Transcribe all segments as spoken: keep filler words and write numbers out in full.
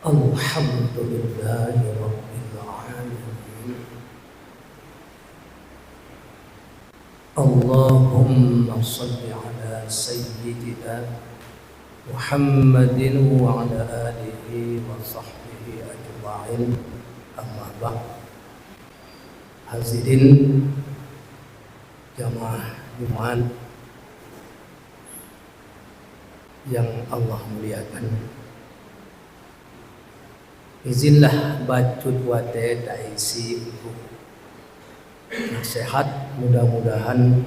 Alhamdulillahirabbil alamin. Allahumma shalli ala sayyidina Muhammadin wa ala alihi wa sahbihi ajma'in. Amma ba'd. Hadirin jamaah Jumat yang Allah muliakan. Izinlah bacut watée taisi untuk nasihat, mudah-mudahan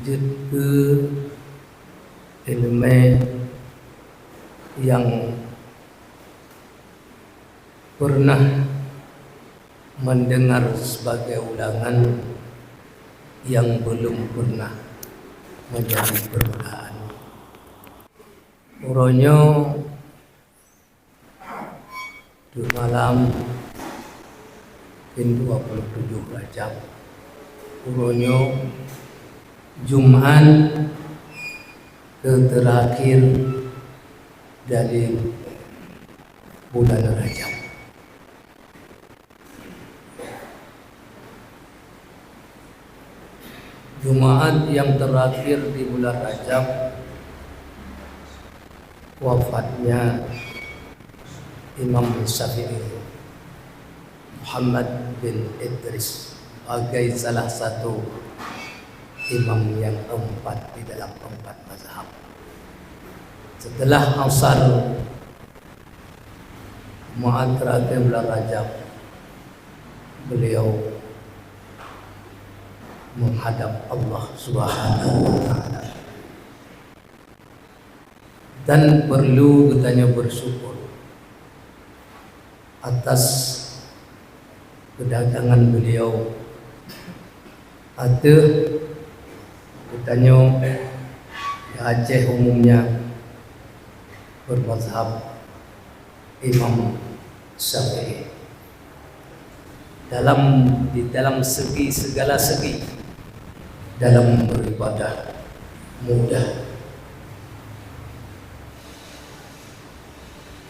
jeuet keu ileumé nyang pernah mendengar sebagai ulangan yang belum pernah menjadi permulaan. Uroe nyoe deuh malam, dua puluh tujoh Rajab. Uroe nyoe Jumat terakhir dari bulan Rajab. Jumaat yang terakhir di bulan Rajab, wafatnya Imam Syafi'i, Muhammad bin Idris, sebagai salah satu imam yang keempat di dalam empat mazhab. Setelah asar, Jumaat terakhir bulan Rajab, beliau menghadap Allah Subhanahu wa Ta'ala. Dan perlu geutanyoe bersyukur atas kedatangan beliau ateueh geutanyoe di Aceh umumnya bermazhab Imam Syafi'i. Dalam, di dalam segi, segala segi, dalam beribadah mudah.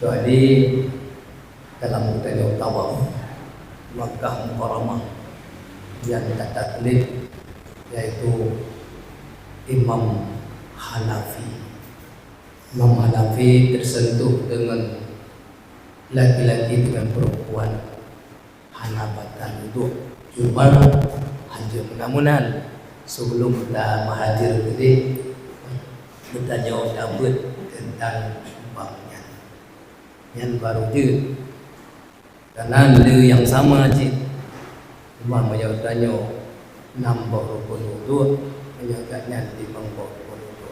Jadi, dalam geutanyoe tawaf Makkah Mukarramah nyang tataklid, yaitu Imam Hanafi. Imam Hanafi tersentuh dengan laki-laki dengan perempuan hana batal wudhu. Cuma hanjeuet meunan-meunan, sebelum ta meuhadir keudeh, geutanyoe tabeuet teuntang bab nyan. Nyan barô jeuet. Karena le nyang sama cit. Cuma meunyoe tanyoe nam boh rukun wudhu, meunyoe gobnyan limong boh rukun wudhu.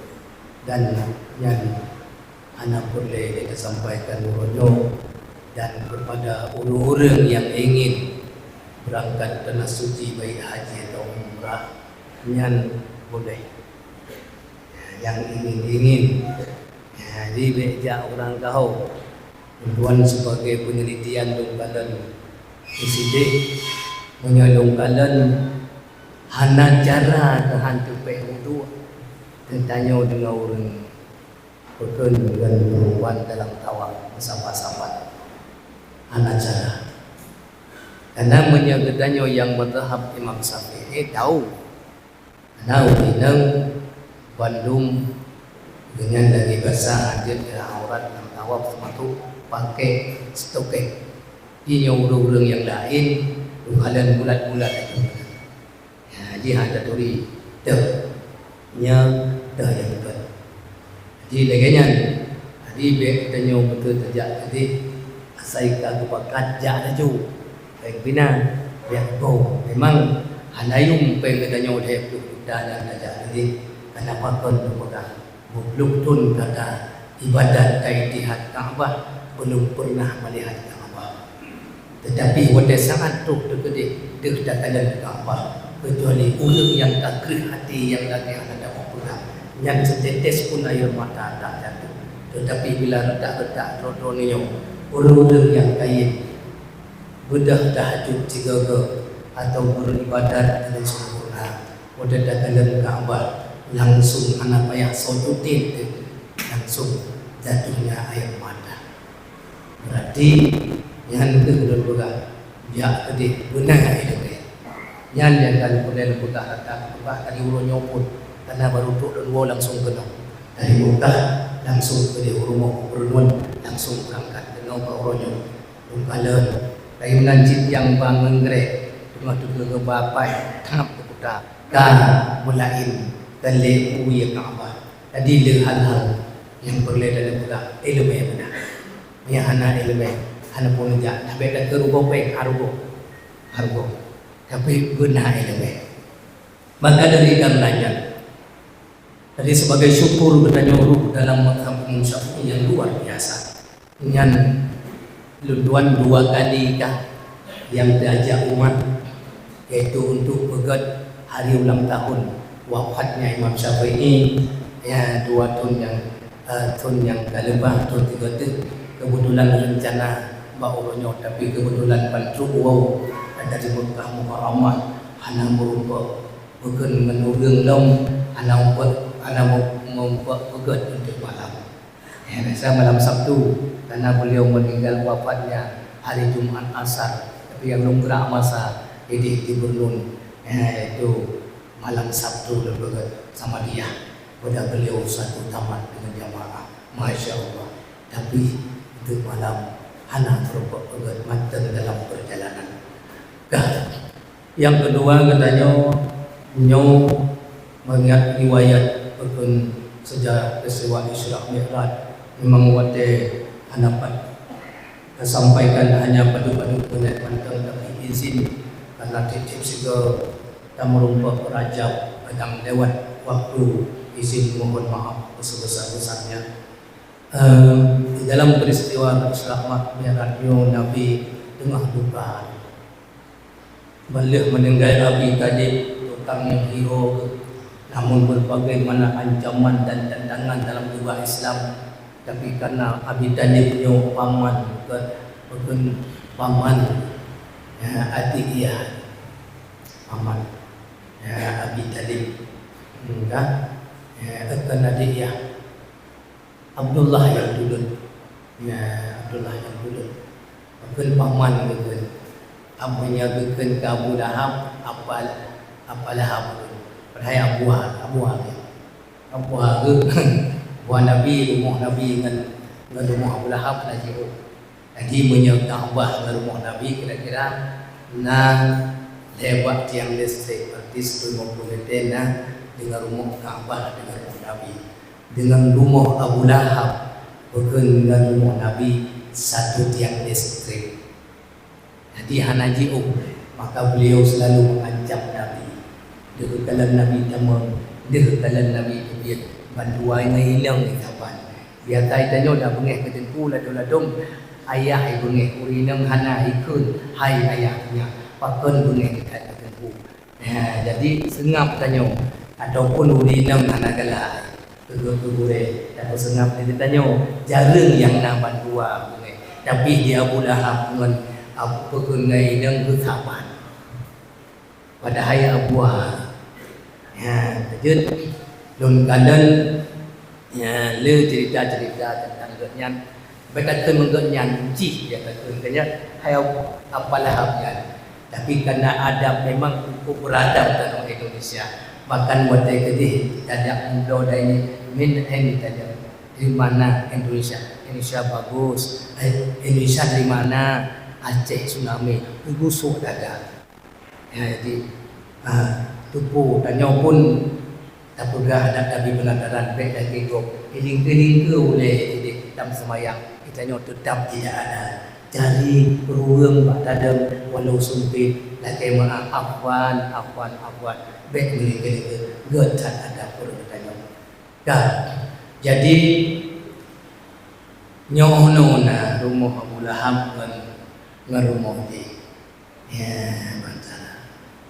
Dan nyan hana peureulée tasampaikan uroe nyoe, dan kepada ureuëng-ureuëng nyang ingin berangkat tanah suci, baik haji atau umrah, nyan boleh. Nyang ingin-ingin, jadi bék jak urang kaho. Tuan sebagai penelitian lôn kalon sideh, meunyoe lôn kalon hana cara keuhan teupéh wudhu, teutanyoe deungon ureuëng peukon ngon peurempuan dalam tawaf meusapat-sapat. Hana cara. Karena meunyoe geutanyoe nyang mazhab Imam Syafi'i, eh, tahu. Karena ureuëng inong bandum deungon lagée basa hanjeuet nyang aurat lam tawaf, seumatuk pakai stoket. Di nyoe ureuëng-ureuëng nyang laén, lôn kalon bulat-bulat laju. Ya, jih hana taturi, teuh nyoe, teuh nyang kon. Jadi lagée nyan, jadi bék tanyoe beutôi tajak keudeh, asai ka geupakat jak laju. Péng pih na, bék boh. Memang hana yum péng geutanyoe lhée ploh juta dan tajak keudeh, karena pakon teupeugah. Bubluek thon gata ibadat ka itihad Ka'bah, belum pernah melihat Ka'bah. Tetapi watée saát troh teukeudeh deuh takalon Ka'bah, kecuali ureuëng nyang ka kreueh até nyang lagée hana dapat pulang, nyan seutetes pun air mata tak jatuh. Tetapi bila retak-retak droe-droe nyoe, ureuëng-ureuëng nyang kayém beudôh tahajud sigoe-goe atau beuribadat deungon sempurna, watée takalon Ka'bah langsung hana payah soe cuti teuh, langsung jatuhnya air mata. Berarti nyan keuh ulôn peugah, jak keudeh beuna ileumèe. Nyan nyang ka lôn peugah rata keubah dari uroe nyoe pun, karena baru trok lôn woe langsung keunoe. Dari Mekah langsung keudeh u rumoh gubernur, langsung beurangkat keunoe bak uroe nyoe. Lôn kalon, kayém nan cit nyang ba ngon grek, teuma teuka geuba paih that teuputa, ka meulaén, ka lheueh u ie Ka'bah. Jadi le hal-hal nyang peureulèe tapeugah ileumèe beuna. Meunyo hana ileumèe, hana peue neujak, tabek takeurugoe péng, harugoe, harugoe. Tapi beuna ileumèe. Maka dari kareuna nyan, jadi sebagai syukur geutanyoe rôh dalam mazhab Imam Syafi'i nyang luar biasa. Nyan lôn tuan dua kali kah nyang teuajak umat, yaitu untuk peugèt hari ulang tahun wafatnya Imam Syafi'i, ya, dua thôn nyang, eh, thôn nyang ka leubah, thôn tiga tu. Kebetulan rencana bak uroe nyoe, tapi kebetulan ban trok woe dari Mekah Mukarramah hana meurumpok bukon ngon ureueng lom, hana meurumpok, hana meurumpok peugèt untuk malam. Ya, biasa malam Sabtu, karena beliau meninggal wafatnya hari Jumat Asar, tapi nyang lôn gerak masa idéh di Bernun, ya, yaitu malam Sabtu lôn peugah sama dia, pada beliau satu tamat dengan jamaah. Masya Allah. Tapi untuk malam hana teureumpok peugah mantong dalam perjalanan. Kah Nyang keudua geutanyoe nyoe meungingat riwayat ataupun seujarah peristiwa Isra Mi'raj, memang watèe hana pat teusampaikan, hanya padub-padub meunan mantong, tapi izin karena tiep-tiep sigoe tameurumpok Rajab kadang lewat waktu, izin mohon maaf sebesar-besarnya. Ehm, di dalam peristiwa Isra Mi'raj nyoe Nabi teungoh duka. Ban lheueh meuninggai Abi Thalib, utang nyang hiroe, namun beubagaimana ancaman dan tantangan dalam tuboh Islam, tapi karena Abi Thalib nyoe paman, bukan, bukan paman, ya, adik yah, paman, ya, Abi Thalib, enggak, ya, bukan adik yah. Abdullah nyang tuleueng. Ya, Abdullah nyang tuleueng. Pakon paman geukheun. Amun nyang geukheun keu Abu Lahab, apa, apa Lahab geukheun. Padahai Abu Ha, Abu Ha geukheun. Abu Ha geukheun. Buah Nabi, rumoh Nabi ngon, ngon rumoh Abu Lahab na jiôh. Jadi, meunyoe Ka'bah ngon rumoh Nabi kira-kira na lhèe bak tiang listrik, berarti siploh lima ploh meter na deungon rumoh Ka'bah deungon rumoh Nabi. Deungon rumoh Abu Lahab, bukon ngon rumoh Nabi, satu tiang listrik. Jadi, hana jiôh, maka beliau selalu mengancam Nabi. Deuh kalon Nabi tamong, deuh kalon Nabi teubiet, bandua ngon inong saban. Biasa tanyoe na beungèh keu teungku ladôm-ladôm, ayah i beungèh, ureueng inong hana ikheun, hai ayah nyan, pakon beungèh that keu teungku. Ha, jadi seungab tanyoe, ataupun ureueng inong hana galak, teungku gurèe, tapeuseungab di tanyoe, jareueng nyang na bandua beungèh. Tapi di Abu Lahab ngon Abu, pakon ngon inong geusaban. Padahai Abu Ha. Ya, jeuet lôn kalon, ya, le cerita-cerita tentang gobnyan. Bèk takheun ngon gobnyan, jih ya takheun gobnyan. Hai Abu Lahab nyan. Tapi karena adab memang cukup beradab dalam Indonesia. Bahkan watèe keudeh tajak meubloe dari min ain tajak. Dari mana Indonesia? Indonesia bagus. Eh, Indonesia dari mana? Aceh tsunami. Gusok dada. Ya, jadi, ah, tupu tanyoe pun tapeugah adat Nabi Peunataran bèk lagèe gob. Ilingkeu-lingkeu ulèe idéh tam seumayang, geutanyoe teutap tidak ada. Cari peureueng bak tadong walau seumpét, lakèe meu'ah, afwan, afwan, afwan. Bèk meulingkeu-lingkeu, gèt that adat ureueng geutanyoe. Ka, jadi, nyoe na rumoh Abu Lahab ngon, ngon rumoh jih. Ya, bangsa.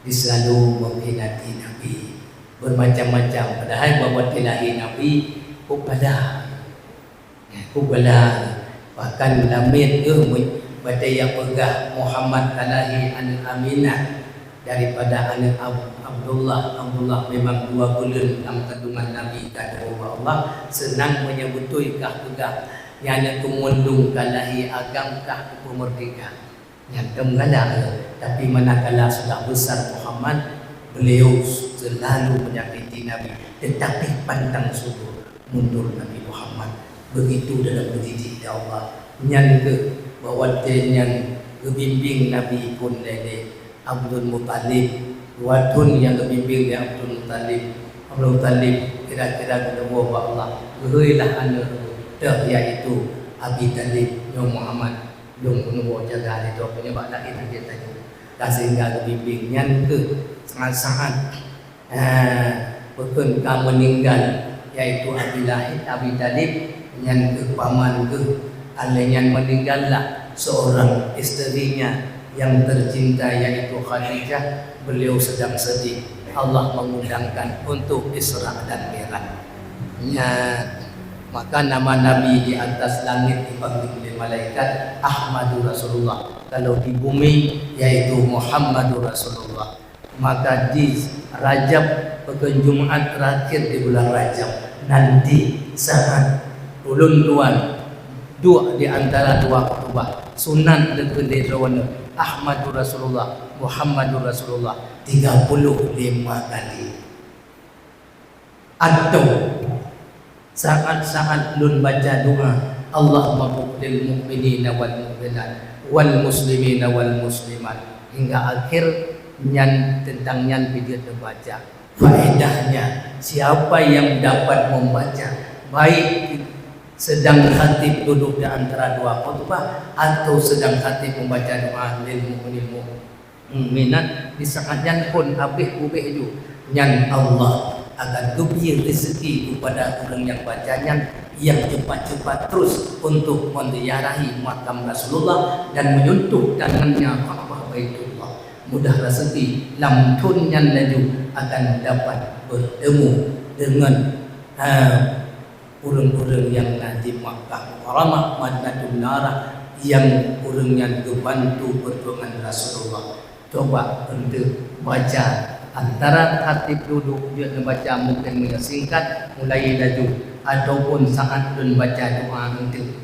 Dia selalu mengkhianati Nabi. Bermacam-macam. Padahai bak watèe lahé Nabi, kok galak. Ya, kok galak. Bahkan lamiet geuh, watèe jak peugah Muhammad ka lahé aneuk Aminah. Daripada aneuk Ab-, Abdullah, Abdullah memang dua buleuen lam kandungan Nabi ka geuwoe bak Allah, seunang meunyoe beutôi kah peugah, nyan aneuk keumandum ka lahé agam kah geupeumeurdeka. Nyan teungoh galak, tapi manakala sudah besar Muhammad, beliau selalu menyakiti Nabi, tetapi pantang subur mundur Nabi Muhammad. Begitu dalam pendidik ya Allah. Nyan keuh bak watée nyan geubimbéng Nabi phon lé, lé Abdul Muthalib. Dua thon nyang geubimbéng lé Abdul Muthalib. Abdul Muthalib kira-kira geuwoe bak Allah. Geuhôi lah aneuk teuh, yaitu Abi Thalib nyoe Muhammad. Lôn peunuwoe jaga lé droe nyoe bak laén lagée tanyoe. Ka sehingga geubimbéng nyan keuh saat-saat, eh, peukon ka meuninggai, yaitu Abi Lahab, Abi Thalib, nyan keuh paman geuh. Alai nyan meuninggallah seorang isterinya yang tercinta, yaitu Khadijah. Beliau sedang sedih. Allah mengundangkan untuk Isra dan Mi'raj. Nyan, maka nama Nabi di atas langit dipanggil oleh malaikat Ahmadu Rasulullah. Kalau di bumi, yaitu Muhammadu Rasulullah. Maka di Rajab, pekan Jumat terakhir di bulan Rajab, nanti saat ulôn tuan duek di antara dua khutbah, sunat lé keu lé droeneuh, Ahmadu Rasulullah, Muhammadu Rasulullah, tiga puluh lima kali. Atau saat-saat lôn baca doa, "Allahumma ighfir lil mu'minina wal mu'minat, wal muslimina wal muslimat," hingga akhir nyan, teuntang nyan pih jeuet neubaca. Faedahnya, siapa yang dapat membaca, baik sedang khatib duduk di antara dua khutbah atau sedang khatib membaca doa lil mu'minin mukminat, di saat nyan phon habéh ubéh ju, nyan Allah akan geubri rezeki kepada ureuëng nyang baca nyan, nyang cepat-cepat terus untuk menziarahi makam Rasulullah dan menyentuh tangannya Ka'bah Baitullah. Mudah rezeki lam thon nyan laju akan dapat bertemu dengan, ha, ureuëng-ureuëng nyang na di Makkah Mukarramah, Madinatun Munawwarah, nyang ureuëng nyan geubantu peujuangan Rasulullah. Coba eunteuk baca, antara khatib duduk jeuet neubaca, mungken meunyoe singkat, mulai laju, ataupun saat lôn baca doa eunteuk.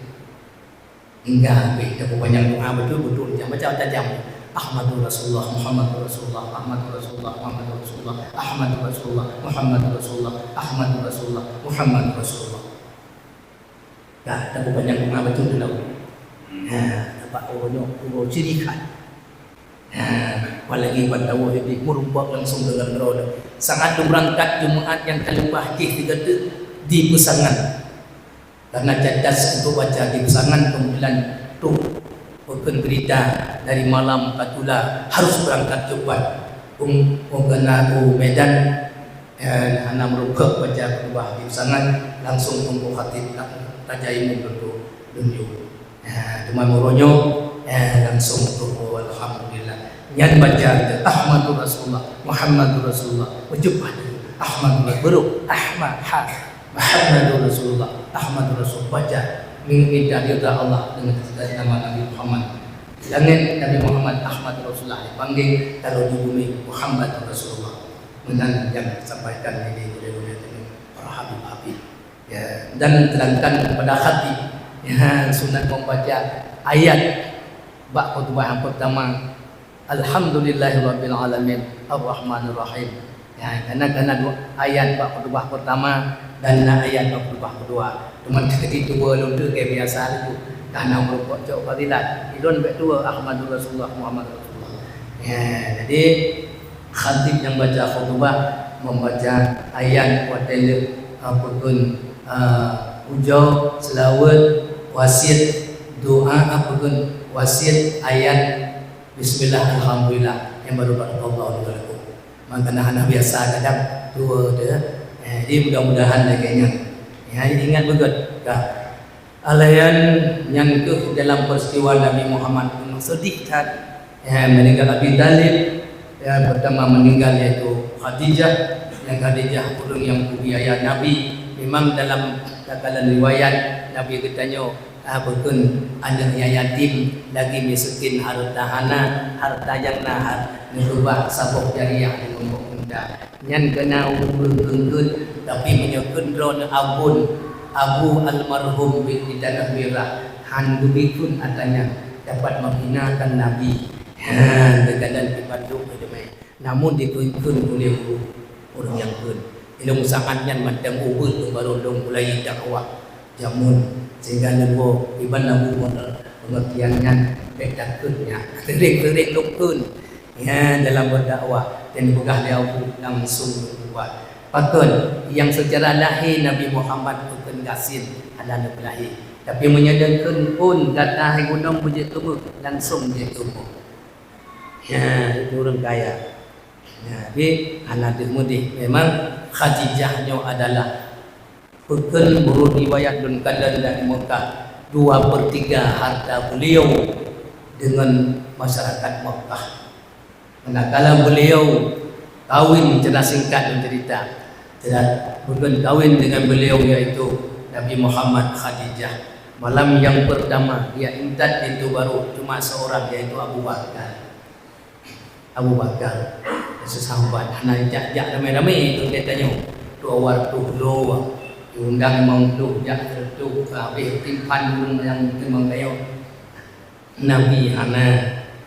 Hingga habéh, tapeupanjang doa beutôi-beutôi, jangan baca tajam. Ahmadu Rasulullah, Muhammadu Rasulullah, Ahmadu Rasulullah, Muhammadu Rasulullah, Ahmadu Rasulullah, Muhammadu Rasulullah, Ahmadu Rasulullah, Muhammadu Rasulullah. Dah, tapeupanjang doa beutôi tu lalu. Ha, nampak uroe nyoe, uroe ciri khat. Ha, apalagi ban tawoe di meurumpok langsung deungon droe. Saat lôn beurangkat Jumaat nyang ka leupah jih sigoe teuk di Peusangan. Karena cadas untuk baca di Peusangan, kemudian tu peukon berita dari malam ka tula harus berangkat cepat. Ung, ung kena u Medan, eh, hana meureumpok baca khutbah di Peusangan, langsung Teungku Khatib ka, ka jai imum lôn tu, lôn yue. Eh, teuma uroe nyoe, eh, langsung tuwoe, alhamdulillah. Nyan baca tu, Ahmadur Rasulullah, Muhammadur Rasulullah. Ucap tu, Ahmadur Rasulullah, Ahmad, ha, Muhammadur Rasulullah, Ahmadur Rasul. Baca, minta ridha Allah dengan nama Nabi Muhammad. Di langit Nabi Muhammad, Ahmadur Rasulullah dipanggil, kalau di bumi Muhammadur Rasulullah. Meunan nyang sampaikan lé gurée-gurée para habib-habib. Ya, dan terangkan kepada khatib, ya, sunat membaca ayat bak khutbah yang pertama, "Alhamdulillahirabbil alamin, arrahmanirrahim." Ya, karena, karena dua ayat bak khutbah pertama dan na ayat bak khutbah kedua. Cuma ketika dua lôn tu kayak biasa tu, karena merupakan cok fadilat. Ilon bek dua, Ahmadur Rasulullah, Muhammadur Rasulullah. Ya, jadi khatib nyang baca khutbah membaca ayat watée lheueh, apa pun, ah, ujoe, seulaweuet, wasiet, doa, apa pun, wasiet, ayat, bismillah, alhamdulillah, nyang baru barakallahu li wa lakum. Maka hana biasa kadang dua tu, eh, jadi mudah-mudahan lagée nyan. Ya, ingat beugét, ka. Alayan nyan keuh dalam peristiwa Nabi Muhammad pun sedih that. Ya, meninggal Abi Thalib, ya, pertama meninggal yaitu Khadijah. Yang Khadijah ureuëng nyang peubiaya Nabi. Memang dalam takalan riwayat Nabi geutanyoe Ah, bukon aneuk nyang yatim, lagi miskin, harta hana, harta nyang na, har-, neukeubah saboh jariah deungon boh unta. Nyan keunan ureueng kheun-kheun, tapi meunyoe kheun droeneuh Abon, Abu almarhum di Tanah Merah, han geubri kheun atra nyan, dapat menghinakan Nabi. Ha, teugadan di bandum keu damai. Namun dikheun-kheun uleh ureueng nyang kheun. Ilôn saát nyan mantong ubeut lôn barô lôn mulai dakwah jameun, sehingga lôn woe iban Abu pengertian nyan bèk takheun nyan. Seuring-seuring lôn kheun. Nyan dalam berdakwah dan peugah lé Abu langsung lôn buat. Pakon nyang seucara lahé Nabi Muhammad bukon gasien hana lôn lahé. Tapi meunyoe lôn kheun phon gata hai gunong beujeuet keu beuh, langsung jeuet keu beuh. Nyan, itu ureueng kaya. Nah, jadi hana deuh meudeh. Memang Khadijah nyoe adalah, bukon meunurot riwayat lôn kalon dari Mekah, dua per tiga harta beliau dengan masyarakat Mekah. Manakala beliau kawin, cerita singkat lôn cerita, cerita bukon kawin dengan beliau, yaitu Nabi Muhammad, Khadijah. Malam yang pertama dia intat pintu baru cuma seorang, yaitu Abu Bakar. Abu Bakar, seusahabat, hana jak-jak ramé-ramé, tu geutanyoe. Dua reutôh lo, diundang limong ploh, jak reutôh, ka habéh timphan ureueng nyang teurimong tanyoe. Nabi hana,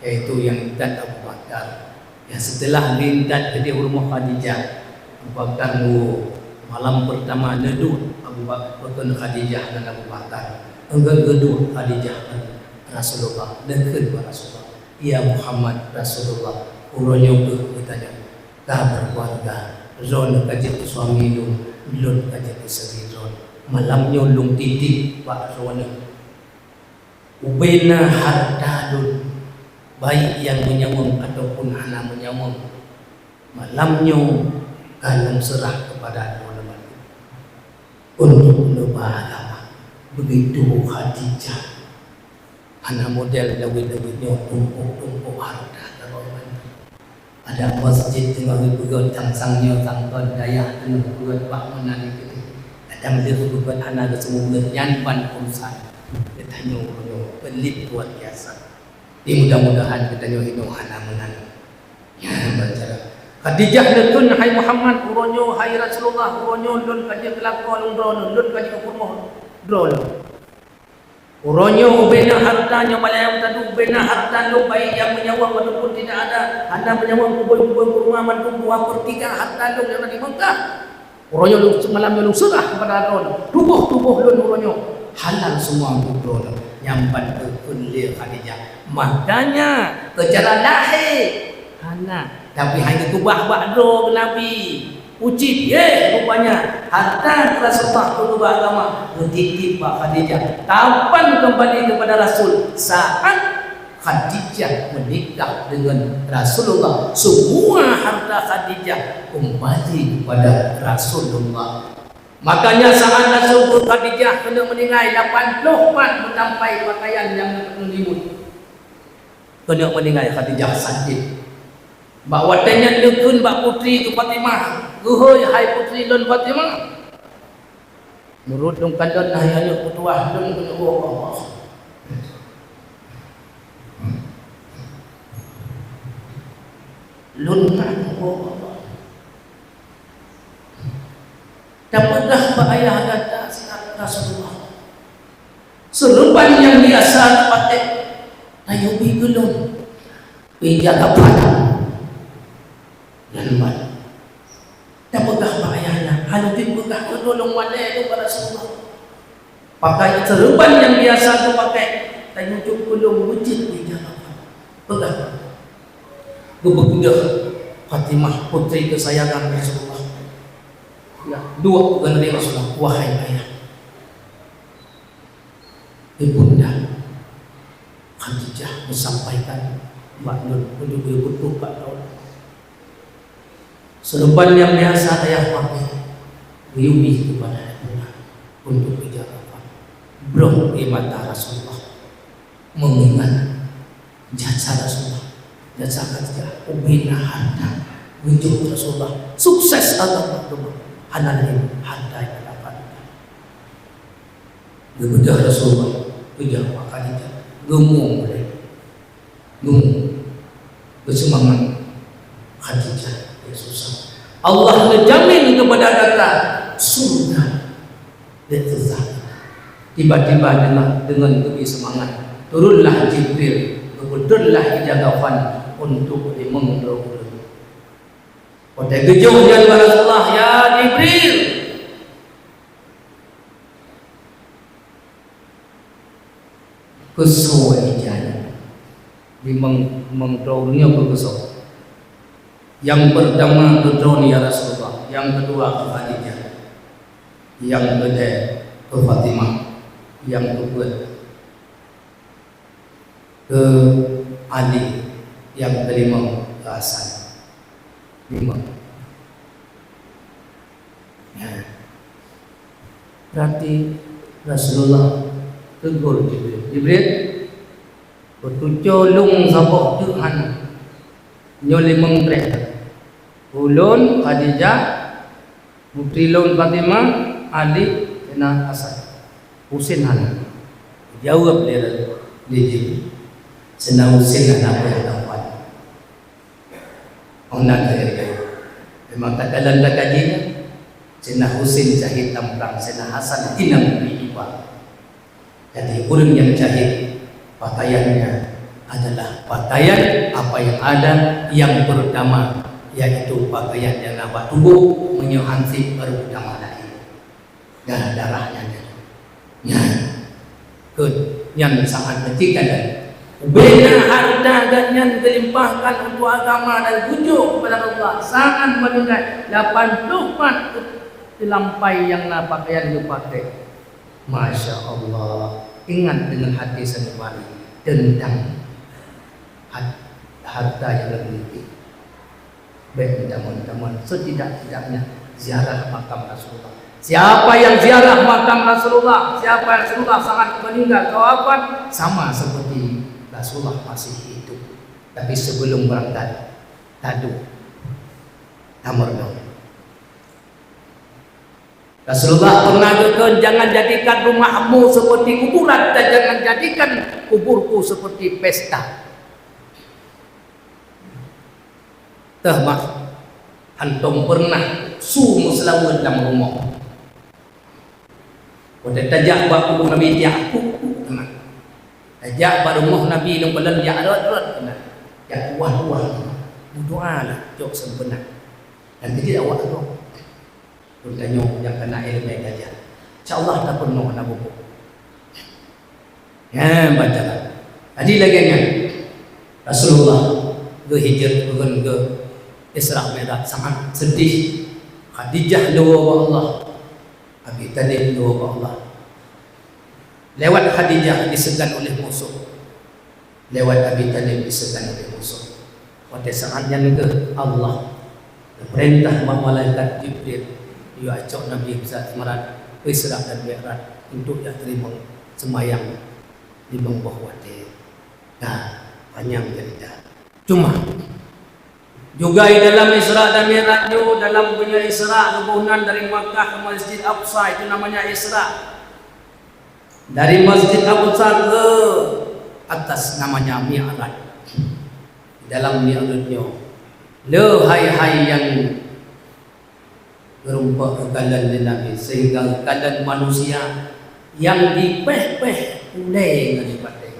yaitu nyang intat Abu Bakar. Ya, setelah diintat keudeh u rumoh Khadijah, Abu Bakar nunggu. Malam pertama neuduek Abu Bakar, bukon Khadijah ngon Abu Bakar. Enggeut geuduek Khadijah ngon Rasulullah, neukheun bak Rasulullah. Ya Muhammad Rasulullah, uroe nyoe kheueh geutanyoe ka berkeluarga, droeneuh ka jeuet keu suami lôn, lôn ka jeuet keu istri droeneuh. Malam nyoe lôn titip bak droeneuh ubena harta lôn, baik nyang meunyawöng ataupun hana meunyawöng. Malam nyoe ka lôn seurah keupada droeneuh mandum untuk neuba agama. Begitu Khadijah. Hana model dawét-dawét nyoe, tumpôk-tumpôk harta karena ada masjid teungoh geupeugöt, sang-sang nyoe sangkot dayah teungoh geupeugöt, bak meunan keudeh. Kadang lheueh geupeugöt hana geuseumeubeuet, nyan ban urusan. Geutanyoe uroe nyoe pelit luar biasa. Jadi mudah-mudahan geutanyoe inoe hana meunan. Nyan ban cara. Khadijah neukheun, "Hai Muhammad, uroe nyoe, hai Rasulullah, uroe nyoe lôn ka jeuet keu lakoe lôn droeneuh, lôn ka jeuet keu peurumoh droeneuh." Uroe nyoe ubena harta nyoe, malam nyang tadu ubena harta lôn, baik nyang meunyawöng ataupun tidak ada, hana meunyawöng, kuboi-kuboi, kurma, mandum dua per tiga harta lôn nyang na di Mekah. Uroe nyoe lôn, seumalam nyoe lôn seurah keupada droeneuh. Tuboh-tuboh lôn uroe nyoe halal seumua untuk droeneuh. Nyan ban geukheun lé Khadijah. Makanya, seucara lahé hana, tapi hai geukeubah bak droe Nabi. Ucit, yeh, rupanya harta Rasulullah keu agama geutitip bak Khadijah. Kapan kembali kepada Rasul? Saat Khadijah menikah dengan Rasulullah. Semua harta Khadijah kembali kepada Rasulullah. Makanya saat Rasul Khadijah keuneuk meuninggai, lapan ploh pat meutampai pakaian nyang neulimut. Keuneuk meuninggai Khadijah sakét. Bak watèe nyan neukheun bak putri geuh Fatimah, "Geuhôi, hai putri lôn Fatimah, meunurot lôn kalon hai aneuk meutuwah lôn keuneuk woe Allah. Lôn na woe Allah. Tapeugah bak ayah gata siat Rasulullah. Seureuban nyang biasa tapakék, tayue bi keu lôn." Ija kapan? Nyan ban. Tapeugah bak ayah nyan, "Hana pih peugah keu lôn, lôn malèe lôn bak Rasulullah." Pakai seureuban nyang biasa geupakai, tayue jok keu lôn, beujeuet ija kapan. Peugah. Geubeudôh Fatimah, putri keusayangan Rasulullah. Ya, duek keuneuk Rasulullah, "Wahai ayah, ibunda Khadijah meusampaikan bak lôn, meunyoe beutuh bak lôn." Seureuban nyang biasa ayah pakai, geuyue bi keupada ibunda untuk ija kapan. Brok ie mata Rasulullah. Mengingat jasa Rasulullah, jasa Khadijah, ubena harta, geujok Rasulullah, sukses agama, hana laén harta nyang dapat. Geubeudôh Rasulullah, Khadijah, Khadijah. Geumueng ulèe. Geumueng. Geuseumangat Khadijah. Ya susah. Allah neujamin kepada gata surga. Dia susah. Tiba-tiba dengan, dengan geubri seumangat, turunlah Jibril, geupeudonlah ija kafan untuk limong droe ureueng. Watèe geujok nyan bak Rasulullah, "Ya Jibril, keusoe ija nyan." Limong, limong droe ureueng nyoe keusoe. Nyang peurtama keu droeneuh, ya Rasulullah, nyang keudua keu Khadijah, nyang keulhèe keu Fatimah, nyang keupeuet keu Ali, nyang keulimong keu Hasan. Limong. Ya. Berarti Rasulullah tegur Jibril, "Jibril, beututoe lôn saboh teuk hana. Nyoe limong trép. Ulôn, Khadijah, putri lôn Fatimah, Ali, Saidina Hasan. Husein hana." Jaweueb lé, lé Jibril, "Saidina Husein hana payah tapat." Oh, na keuh. Memang takalon takaji nyan, Saidina Husein syahid lam prang, Saidina Hasan inong bri iba. Jadi, ureueng nyang syahid, pakaiannya adalah pakaian apa yang ada, yang pertama, yaitu pakaian nyang na bak tuboh, meunyoe hansip baru tamah lahé. Darah-darah nyan. Nyan. Keu nyan sangat meutikan. Ubena harta geuh nyan geulimpahkan untuk agama dan bujuk kepada Allah. Saat meninggal, lapan ploh pat teulampai nyang na pakaian geupakai. Masya Allah. Ingat dengan hati sanubari tentang hat-, harta yang dimiliki. Bèk meutamong-tamong, setidak-tidaknya ziarah makam Rasulullah. Siapa yang ziarah makam Rasulullah, siapa yang Rasulullah saat meninggal atau wafat, sama seperti Rasulullah masih hidup. Tapi sebelum berangkat, taduek, tameureunoe. Rasulullah pernah geukheun, "Jangan jadikan rumahmu seperti kuburan, dan jangan jadikan kuburku seperti pesta." Teuh bah, hantom pernah su meuseulaweuet lam rumoh. Watèe tajak bak kubu Nabi, jak kuk-kuk keunan. Tajak bak rumoh Nabi, lôn kalon jak rot-rot keunan. Jak tuwah-tuwah keunan. Meudoa lah, jok sempeunak. Dan jadi awak tu. Geutanyoe nyang kana ileumèe tajak. Insya Allah tapeurunoe hana bubuk. Nyan baca. Jadi lagèe nyan, Rasulullah geuhijrah, bukan geu Isra Mi'raj, sangat sedih. Khadijah neuwoe bak Allah. Abi Thalib neuwoe bak Allah. Lewat Khadijah diseugan oleh musoh. Lewat Abi Thalib diseugan oleh musoh. Watèe saat nyan keuh Allah geupeurintah bak malaikat Jibril, "Yue cok Nabi Muhammad Isra dan Mi'raj untuk jak teurimong seumayang limong boh watèe." Nah, panyang cerita. Cuma, juga dalam Isra dan Mi'raj nyoe, dalam bunoe Isra geuboh nan dari Makkah ke Masjid Aqsa, itu namanya Isra. Dari Masjid Aqsa ke atas namanya Mi'raj. Dalam Mi'raj nyoe, le hai-hai nyang geurumpok geukalon lé Nabi, sehingga geukalon manusia nyang dipéh-péh ulèe ngon dipatèe.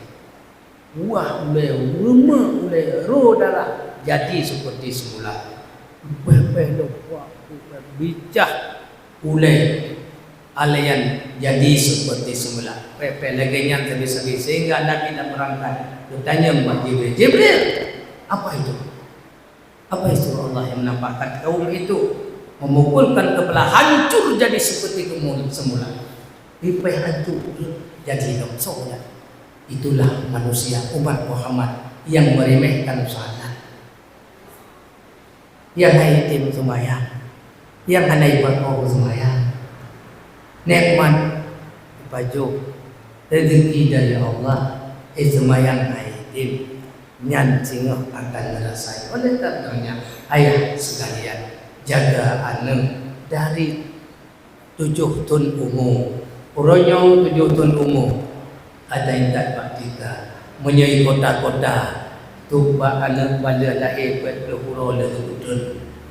Buah ulèe, rumoh ulèe, roh darah, jadi seperti semula. Dipéh-péh lom, wah, bicah ulèe, alèh nyan jadi seperti semula. Péh-péh lagèe nyan sabe-sabe, sehingga Nabi na beurangkat, geutanyong bak Jibril, "Jibril, apa itu?" Apa istilah Allah yang menampakkan kaum itu memukulkan kepala hancur jadi seperti kemul-, semula? Dipéh hancur jadi lom semula. Itulah manusia umat Muhammad yang meremehkan salat. Yang hana item sembahyang. Yang hana ibadah sembahyang. Nikmat pajoh rezeki dari Allah. Eh, sembahyang hana item. Nyan singoh akan neurasai. Oleh karenanya, ayah sekalian, jaga aneuk dari tujoh thon umu. Uroe nyoe tujoh thon umu. Ada intat bak tika. Meunyoe kota-kota, tu bak aneuk bala lahé peuet ploh uroe lheueh geupeutrön,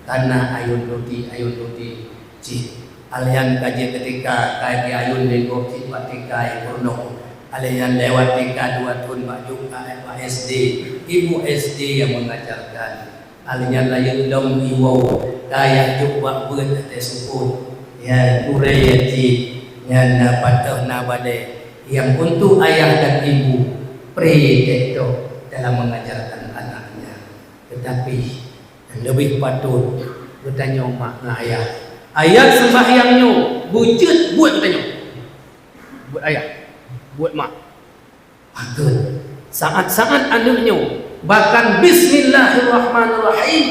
kana ayôn lodi, ayôn lodi cit. Alèh nyan ka jeuet keu tika, ka jiayôn lé gob cit bak tika nyang peurunoe. Alèh nyan lewat tika dua thôn bak jok ka bak S D, ibu S D nyang mengajarkan. Alèh nyan rayeuk lom iwoe, ka jak jok bak beuet até seupôt, nyan gurèe cit, nyan na patéh na balèe. Nyang untuk ayah dan ibu, pré teuh dalam mengajarkan anaknya. Tetapi, leubeh patôt geutanyoe mak ngon ayah. Ayat seumbahyang nyoe beujeuet buet geutanyoe. Buet ayah, buet mak. Pakon? Saát-saát aneuk nyoe, bahkan bismillahirrahmanirrahim,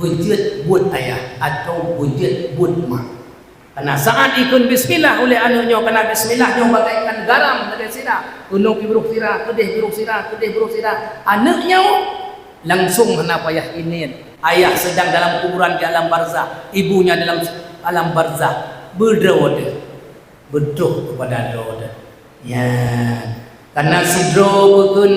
beujeuet buet ayah atau beujeuet buet mak. Karena saát ikheun bismillah ulèh aneuk nyoe, karena bismillah nyoe bagaikan garam lagèe sira, keunoe pih brôh sira, keudéh brôh sira, keudéh brôh sira. Aneuk nyoe langsung hana payah ingat. Ayah sedang dalam kuburan di alam barzakh, ibunya dalam alam barzakh. Beudroe deuh. Beudroh keupada droe deuh. Nyan. Karena sidroe bukon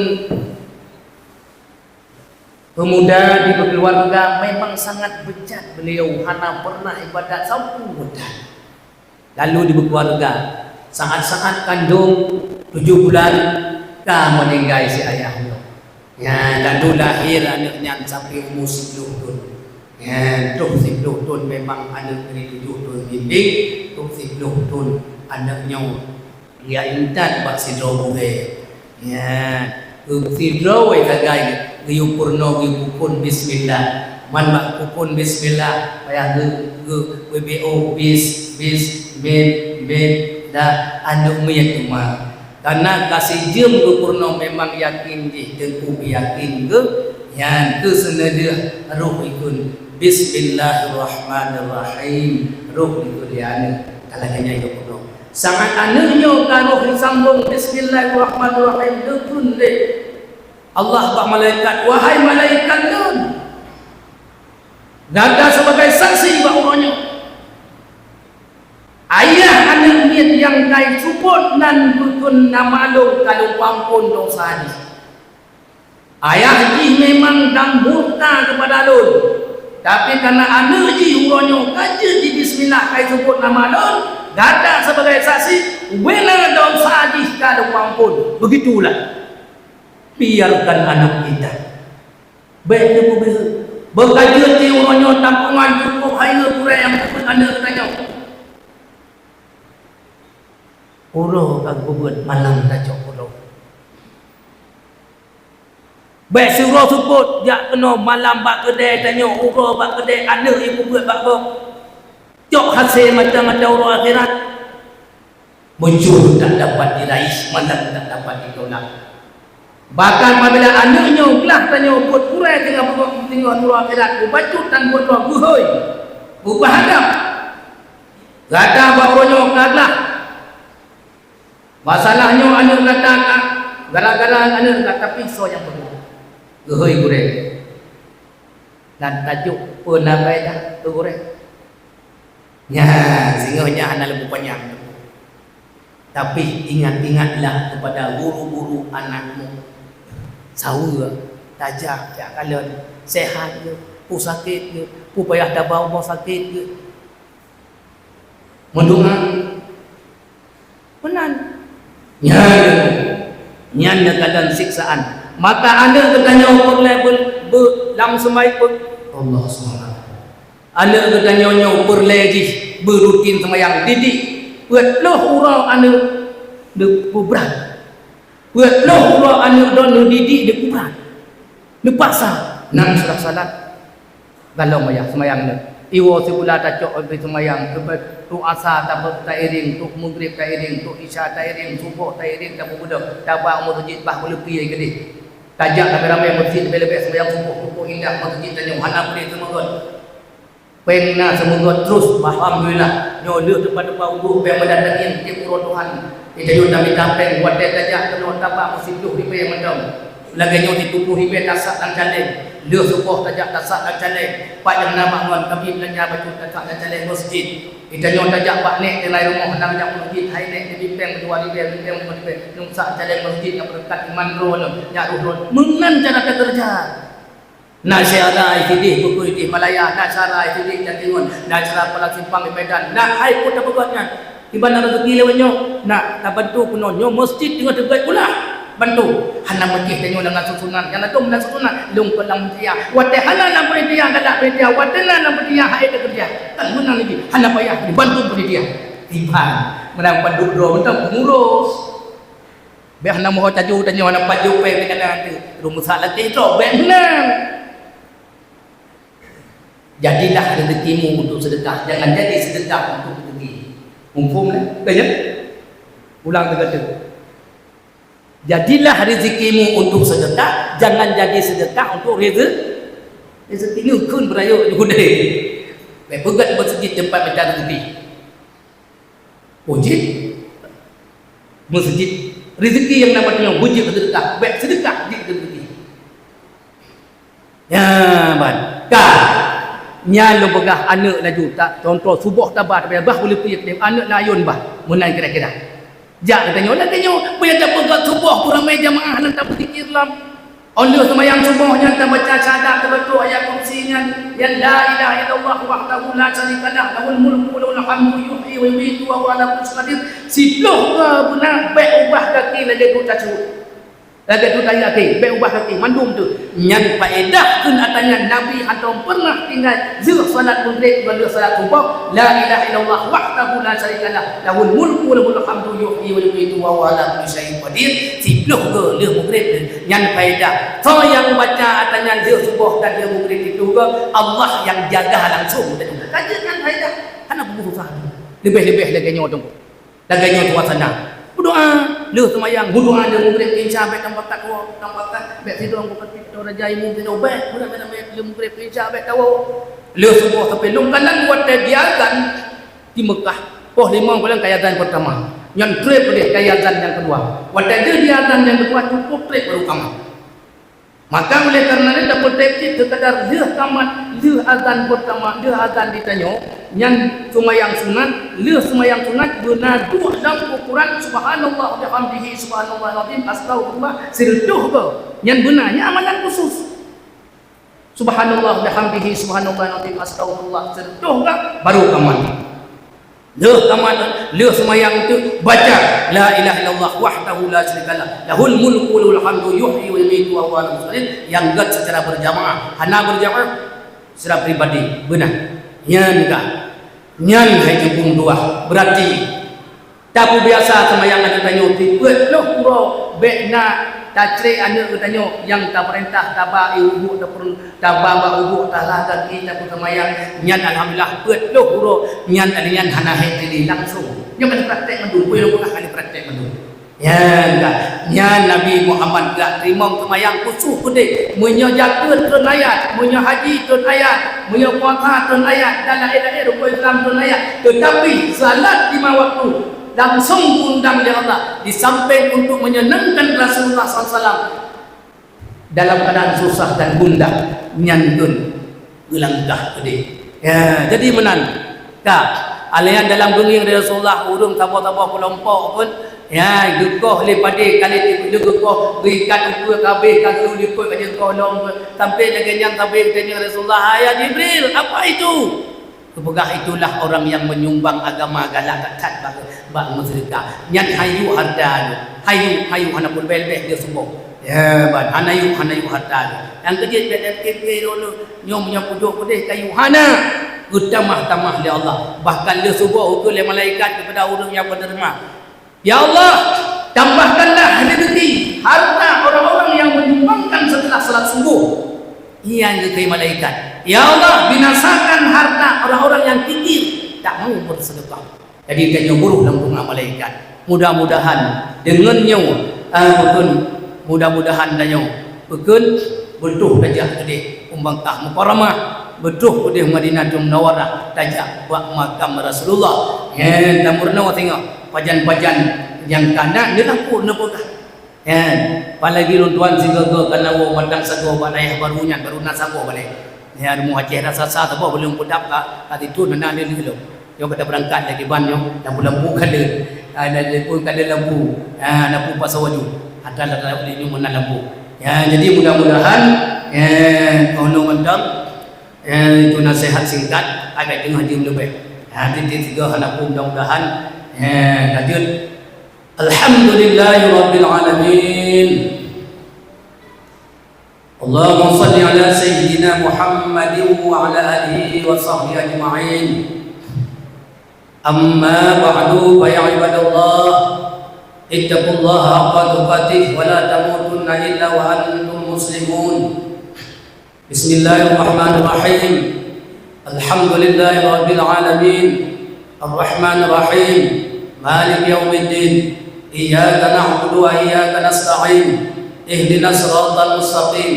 pemuda di keluarga memang sangat bejat beliau, hana pernah ibadat sapeue muda. Lalu di keluarga, saat-saat kandung tujuh bulan, ka meninggai si ayah nyoe. Nyan, lalu lahé aneuk nyan sampai umur siploh thôn. Nyan, trôh siploh thôn memang aneuk dari tujoh thôn dinding, trôh siploh thôn aneuk nyoe. Geuyue intat bak sidroe gurèe. Nyan, sidroe sagai geuyue peurunoe, geuyue pukon bismillah. Man bak pukon bismillah, payah geu-, geu-, geubiôh bis, bis, min, min, dah, aneuk miet teuma. Karena ka sijeuem geupeurunoe memang yakin jih, teungku yakin geuh, nyan keuh seuneudeuh roh ikheun, "Bismillahirrahmanirrahim." Roh ikheun lé aneuk, ka lagèe nyan geupeurunoe. Saat aneuk nyoe ka roh jisambong, "Bismillahirrahmanirrahim," geukheun lé Allah bak malaikat, "Wahai malaikat lôn, gata sebagai saksi bak uroe nyoe." Ayah aneuk miet nyang ka jiseupôt nan geukheun nama lôn ka lôn peuampôn desya jih. Ayah jih memang dang murka keupada lôn, tapi karena aneuk jih uroe nyoe ka jeuet jibismillah ka jiseupôt nama lôn, gata sebagai saksi, ubena desya jih ka lôn peuampôn. Begitulah. Biarkan anak kita. Bèk neupeubeureuek. Beukajeuet di uroe nyoe tampongan cukup hai nyoe gurèe nyang peubuet aneuk geutanyoe. Uroe ka geupeubuet malam tacok uroe. Bèk siuroe seupôt jak keunoe malam bak keudè tanyoe, uroe bak keudè aneuk nyang peubuet bak gob. Cok hasé mata-mata uroe akhirat. Muncul tak dapat diraih, mandang tak dapat ditolak. Bahkan apabila aneuk nyoe glah tanyoe buet gurèe teungoh beugok teungoh nurot akhirat, mubacut dan buet droe geuhôi, mubahadab. Gata bak uroe nyoe ka glah. Masalah nyoe aneuk gata ka, gara-gara aneuk gata pisoe nyang peugah. Geuhôi gurèe. Dan tajok peue na bai dah keu gurèe. Nyan, singoh nyan hana leumoh panyang. Tapi ingat-ingatlah kepada guru-guru anakmu. Saweue, tajak, jak kalon, sehat ke, peue sakét ke, peue payah taba rumoh sakét ke. Meudoa. Meunan. Nyan, nyan neukalon siksaan. Maka aneuk geutanyoe peureulèe beu, beu lam seumai peuet. Allah subhanahu. Aneuk geutanyoe nyoe peureulèe jih beurutin seumayang didik. Peuet ploh uroe aneuk neupeubrat. Peuet ploh uroe aneuk droe neudidik neupeubrat. Neupaksa, nan sudah salat, galom ayah seumayang nyoe. Iwoe sikula tacok di seumayang, teuk asa tabeuet tairing, teuk meugrib tairing, teuk isya tairing, suboh tairing, tapeubeudôh, taba u meuseujid bah meuleupie keudeh. Tajak ramé-ramé meuseujid leubeh-leubeh seumayang suboh, pukon indah meuseujid tanyoe hana boleh seumeugot. Péng na seumeugot terus, alhamdulillah. Nyoe lheueh teumpat-teumpat uduk, péng meudat angén tiep uroe Tuhan. Di tanyoe tamita péng, watèe tajak keunoe taba meusiplôh ribèe mantong. Lagèe nyoe siplôh ribèe tasak lam caleng. Lheueh suboh tajak tasak lam caleng. Pat nyang na bangon, kami beulanja bacut tasak lam caleng meuseujid. Geutanyoe tajak bak nèk tinggai rumoh, hana jak meuseujid, hai nèk, jadi péng dua ribèe, péng dua ribèe, nyoe sa caleng meuseujid nyang beureukat iman droeneuh, nyak roh droeneuh. Meunan cara takeureuja. Na syedara sideh bukui di Malaya, na syedara sideh Jatingon, na syedara Palang Simpang di Medan, na hai peue tapeugöt nyan. Iban na rezeki lewat nyoe, na tabantu keunoe nyoe meuseujid teungoh teubiet pula. Bantu, hana meucéh tanyoe lam susunan, nyang ladôm lam susunan, lôn kon lam panitia. Watèe hana lam panitia, galak panitia, watèe na lam panitia, hai takeureuja. Kan meunan lagi, hana payah dibantu panitia. Iban, meunan bantu droe mantong pengurus. Bèk hana moho caju tanyoe, hana pajoh péng keu jalan tu. Rumoh salakèe droe, bèk meunan. Jadilah rezekimu untuk sedekah, jangan jadi sedekah untuk rezeki. Muphom, kan? Ulang lagi. Jadilah rezekimu untuk sedekah, jangan jadi sedekah untuk reze-, rezeki. Nyoe kheun beurayeuk di keudè. Bèk peugöt meuseujid teumpat minta rezeki. Wajéb meuseujid. Rezeki nyang na bak tanyoe wajéb sedekah. Bèk sedekah jeuet keu rezeki. Nyan ban. Ka. Nyan lôn peugah aneuk laju, tak, contoh suboh taba, tapi bah boleh pi aneuk layôn bah. Meunan kira-kira. Jak geutanyoe, lagèe nyoe, peue nyang tapeugah suboh, peuramé jamaah nyang tapeuzikir lom. Óh lheueh seumayang suboh nyan tabaca syahadat, tabaca ayat kursi nyan, nyan la ilaha illallah wahdahu la syarikalah, lahul mulku wa lahul hamdu, yuhyi wa yumitu wa huwa ala kulli syai'in qadir. Siplôh keu beuna, bèk ubah gaki lagèe duek tasut. Lagèe tu tanya keu, bèk ubah kaki, mandum tu. Nyan faedah kheun ata nyan Nabi hántom peureunah tinggai lheueh salat Maghrib ngon lheueh salat Suboh, la ilaha illallah wahdahu la syarikalah, lahul mulku wa lahul hamdu yuhyi wa yumitu wa huwa ala kulli syai'in qadir. Siplôh goe lheueh Maghrib nyan faedah. Soe nyang baca ata nyan lheueh Suboh dan lheueh Maghrib itu goe, Allah nyang jaga langsung. Ka jeuet nyan faedah. Hana peue susah. Leubeh-leubeh lagèe nyoe teungku. Lagèe nyoe suasana. Meudoa, lheueh seumayang, meudoa lheueh Maghrib, insya bèk tampak takwa, tampak tak, bèk sidroe bukon pih atau raja imum sidroe, bèk, meudoa bèk lheueh Maghrib, insya bèk tawoe. Lheueh Suboh sampai lôn kalon watèe jiazan di Mekah, poh limong buleuen ka azan peurtama. Nyan trép deh ka azan nyang keudua. Watèe deuh jiazan nyang keudua, cukôp trép baru kamat. Maka oleh karena nyan, tapeutrép cit sekadar lheueh kamat, lheueh azan peurtama, lheueh azan di tanyoe, nyan seumayang sunat, lheueh seumayang sunat beuna duek lam ukoran subhanallah wa bihamdihi, subhanallahil azim, astaghfirullah, sireutôh goe. Nyan beuna, nyan amalan khusus. Subhanallah wa bihamdihi, subhanallahil azim, astaghfirullah, sireutôh goe, baru kamat. Lheueh tamat, lheueh seumayang teuk baca, "La ilaha illallah wahdahu la syarikalah, lahul mulku wa lahul hamdu, yuhyi wa yumitu wa huwa ala kulli syai'in qadir," nyang gèt secara berjamaah. Hana berjamaah, secara pribadi. Beuna. Nyan ka. Nyan hai teupung dua. Berarti, tapeubiasa seumayang aneuk tanyoe, peuet ploh uroe bèk na tacré aneuk geutanyoe nyang tapeurintah, taba i ubuk, tapeurintah Taba bak ubuk, talah gaki, tapeuseumayang, nyan alhamdulillah, peuet ploh uroe, nyan kali nyan hana hèk diri langsung. Nyoe ka jipraktek mandum, peue nyang peugah ka jipraktek mandum. Nyan ka, nyan Nabi Muhammad geujak teurimong seumayang khusus keudéh. Meunyoe jakeuet treun ayat, meunyoe haji treun ayat, meunyoe puasa treun ayat, dan laén-laén rukon Islam treun ayat. Teutapi salat lima waktu langsung geundang lé Allah, di sampéng untuk menyenangkan Rasulullah sallallahu alaihi wasallam. Dalam keadaan susah dan gundah, nyan kheun geulangkah keudéh. Ya, jadi meunan. Ka, alayan dalam beungieng Rasulullah, ureueng saboh-saboh keulompok pun, ya, geukoh lé padé, ka lheueh geukoh, geuikat ukeue ka abéh, ka geulipot ka jeuet koh lom, sampai lagèe nyan sabe geutanyong Rasulullah, "Hai ya Jibril, apa itu?" Geupeugah, "Itulah orang yang menyumbang agama galak that bak, bak meuseudeukah. Nyan han yue hareuta nyoe. Han yue, han yue hana peuleubeh-leubeh lheueh Suboh. Ya, ban, hana yue, hana yue hareuta nyoe. Nyang keujeuet bèk that pike-pike lôn, nyoe meunyoe pujôh keudéh kayue hana." Geutamah-tamah lé Allah. Bahkan lheueh Suboh geukheun lé malaikat keupada ureueng nyang peuneurima. Ya Allah, tambahkanlah rezeki, harta orang-orang yang menyumbangkan setelah salat subuh. Nyan geukheun malaikat, "Ya Allah, binasakan harta orang-orang yang kikir, tak mau bersedekah." Jadi, tanyoe buruh lam bunga malaikat. Mudah-mudahan deungon nyoe, eh, bukon, mudah-mudahan tanyoe Bukon, beutôh tajak keudéh u Makkah Mukarramah, beutôh keudéh Madinatul Munawwarah, tajak bak makam Rasulullah. Nyan tameurunoe singoh, pajan-pajan nyang ka na neulaku neupeugah. Nyan, apalagi lôn tuan sigoe-goe ka na woe mantong sagoe bak dayah barô nyan, barô na sagoe balèe. Nyan, rumoh Aceh raksasa saboh, belum pudap ka, ka situ na, na lé lom. Nyoe ka tabeurangkat lagèe ban nyoe, lampu-lampu ka le. Ah, na telepon ka le lampu. Ah, lampu pasang baju. Ata lam laju nyoe meunan lampu. Ya, jadi mudah-mudahan, eh, keunoe mantong, eh, itu nasihat singkat, agak teungoh jeuem leubeh. Ha, tieb-tieb sigoe hana peue, mudah-mudahan, eh, lanjut. Alhamdulillahirabbil alamin. Allahumma shalli ala sayyidina Muhammadin wa ala alihi wa sahbihi ajma'in. Amma ba'du, fa ya ibadallah, ittaqullaha haqqa tuqatih wa la tamutunna illa wa antum muslimun. Bismillahirrahmanirrahim. Alhamdulillahi rabbil alamin. Arrahmanirrahim. Maliki yaumiddin. Iyyaka na'budu wa iyyaka nasta'in. Ihdinas siratal mustaqim.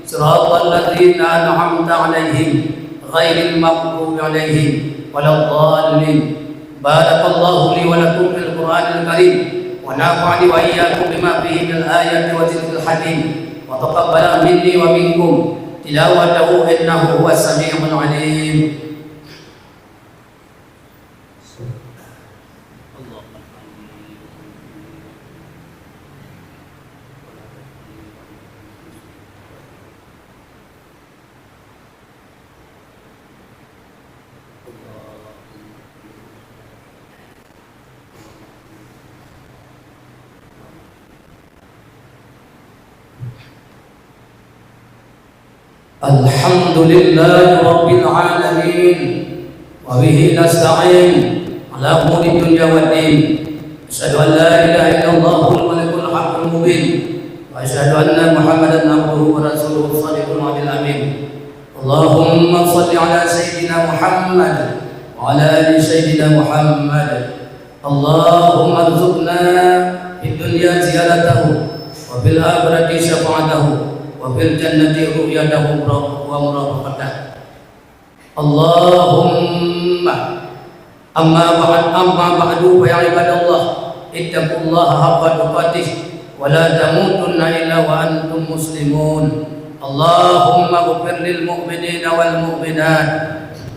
Siratal ladzina an'amta 'alaihim, ghairil maghdubi 'alaihim waladdallin. Barakallahu li wa lakum fil Qur'anil Karim, wa nafa'ani wa iyyakum bima fihi minal ayati wa dzikril hakim, wa taqabbala minni wa minkum tilawatahu innahu huwas sami'ul alim. Alhamdulillahi rabbil alamin. Wa bihi nasta'in ala umuri dunya wad din. Asyhadu an la ilaha illallah wal malikul haqqul mubin. Wa asyhadu anna Muhammadan abduhu wa rasuluhu shadiqul wa'dil amin. Allahumma shalli ala sayyidina Muhammad wa ala ali sayyidina Muhammad. Allahumma rzuqna fid dunya ziyaratahu, wa fil akhirati syafa'atahu, wa fil jannati ru'yatahu wa murafaqatah. Allahumma, amma ba'd, amma ba'du, fa ya ibadallah, ittaqullaha haqqa tuqatih, wa la tamutunna illa wa antum muslimun. Allahumma ighfir lil mu'minina wal mu'minat,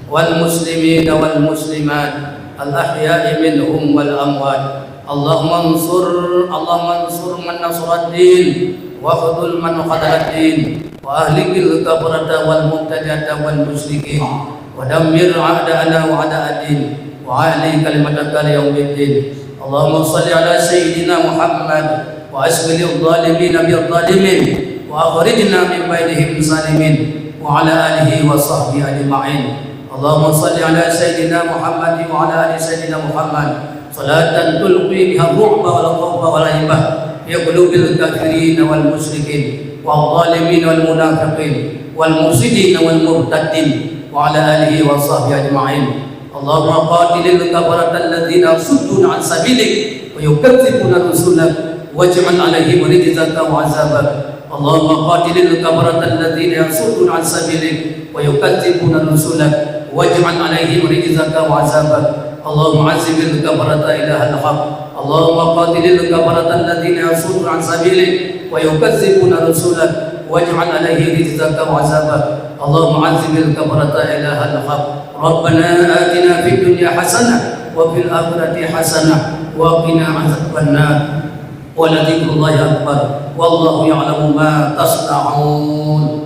wal muslimina wal muslimat, al ahya'i minhum wal amwat. Allahumma ansur, Allahumma ansur man nasaraddin, wa khudhul man khadhaladdin, wa ahlikil kafarata wal mubtadi'ata wal musyrikin, wa dammir a'da'ana wa a'da'addin, wa a'li kalimataka ila yaumiddin. Allahumma shalli ala sayyidina Muhammad wa ashghilil zalimina bil zalimin, wa akhrijna min bainihim salimin, wa ala alihi wa sahbihi ajma'in. Allahumma shalli ala sayyidina Muhammad wa ala ali sayyidina Muhammad, salatan tulqi biha ru'ba wal khawfa wal haibah fi qulubil kafirin wal musyrikin wal zalimin wal munafiqin wal mufsidin wal murtaddin, wa ala alihi wa sahbihi ajma'in. Allahumma qatilil kafarata alladzina yasudduna an sabilik wa yukadzibuna rusulak, waj'al alaihim rijzaka wa azabak. Allahumma qatilil kafarata alladzina yasudduna an sabilik wa yukadzibuna rusulak, waj'al alaihim rijzaka wa azabak. Allahumma azzibil kafarata ilahal haq. Allahumma qatilil kafarata alladzina yasudduna an sabilik wa yukadzibuna rusulak, waj'al alaihim rijzaka wa azabak. Allahumma azzibil kafarata ilahal haq. Rabbana atina fid dunya hasanah wa fil akhirati hasanah wa qina azabannar. Wa la dzikrullahi akbar. Wallahu ya'lamu ma tasna'un.